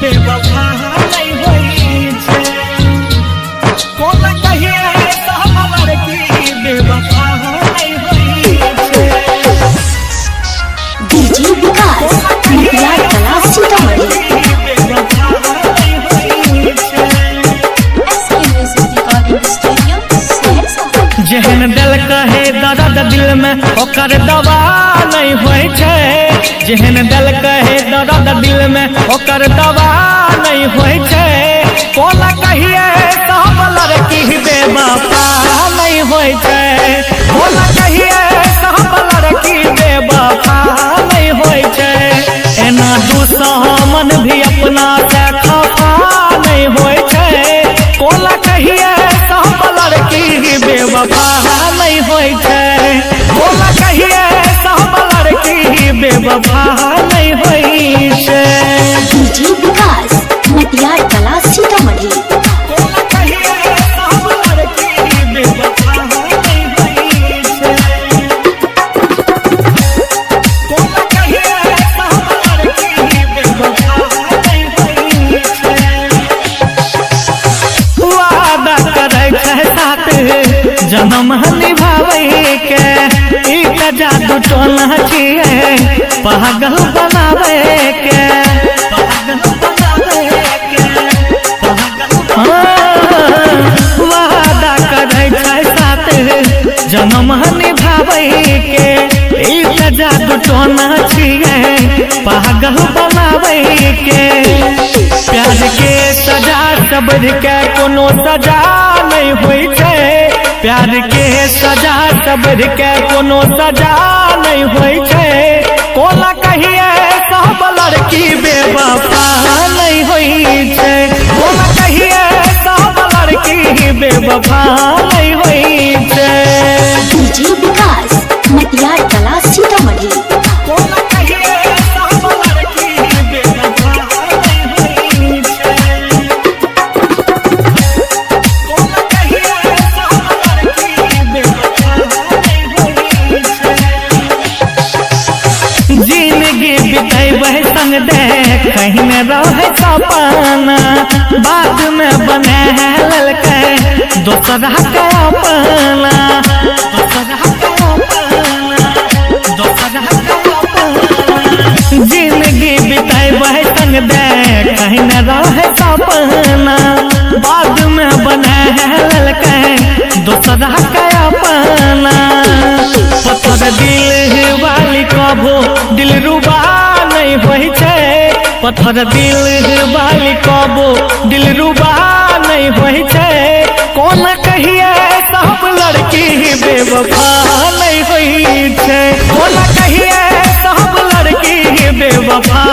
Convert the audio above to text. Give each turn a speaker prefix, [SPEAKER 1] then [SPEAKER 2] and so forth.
[SPEAKER 1] बेवफा नहीं होई छै। कोना कहिए सब लड़की बेवफा नहीं होई छै।
[SPEAKER 2] डीजे विकास, मटियार कला, सीतामढ़ी।
[SPEAKER 1] बेवफा नहीं होई छै।
[SPEAKER 3] SK music recording studio, Saharsa.
[SPEAKER 1] जेहन दिल कहे दर्द दिल में ओकर दवा नहीं होई छै। जेहन दिल कहे दर्द दिल में ओकर दवा नहीं होई छै। कोना कहिए सब लड़की बेवफा नहीं होई छै। कोना कहिए सब लड़की बेवफा नहीं होई छै। एना दुश्मन भी अपना से खफा नहीं होई छै। कोना कहिए सब लड़की बेवफा नहीं होई छै। कोना कहिए सब लड़की बेवफा नहीं होई छै।
[SPEAKER 2] डीजे विकास, मटियार कला, सीतामढ़ी।
[SPEAKER 1] कोना कहिए सब लड़की बेवफा नहीं होई छै। कोना कहिए सब लड़की बेवफा नहीं होई छै। वादा करै छै साथ जन्म निभाबै के, ई त जादू टोना छियै पागल बनाबै के। पागल बनाबै के, हाँ, वादा करै छै साथ जन्म निभाबै के, ई त जादू टोना छियै पागल बनाबै के। प्यार के सजा सब्र के कोनो सजा नहीं होई छै। प्यार के सजा सब्र के कोनो सजा नहीं होई छै। कोना कहिए सब लड़की बेवफा नहीं होई छै। कोना कहिए सब लड़की बेवफा नहीं होई छै।
[SPEAKER 2] डीजे विकास, मटियार कला, सीतामढ़ी।
[SPEAKER 1] कोना कहिए सब लड़की बेवफा नहीं होई छै। कोना कहिए सब लड़की बेवफा नहीं होई छै। जिंदगी बितेबै संग दे कहीं न रहे सपना, बाद में बने ललकै दोसरा के अपना। दोसरा के अपना, दोसरा के अपना। जिंदगी बितेबै संग दे कहीं न रहे सपना, बाद में बने ललकै दोसरा के अपना। पत्थर दिल वाली कभो दिल रुबा नहीं होई छै। पत्थर दिल वाली कभो दिल रुबा नहीं होई छै। कोना कहिए सब लड़की बेवफा नहीं होई छै। कोना कहिए सब लड़की बेवफा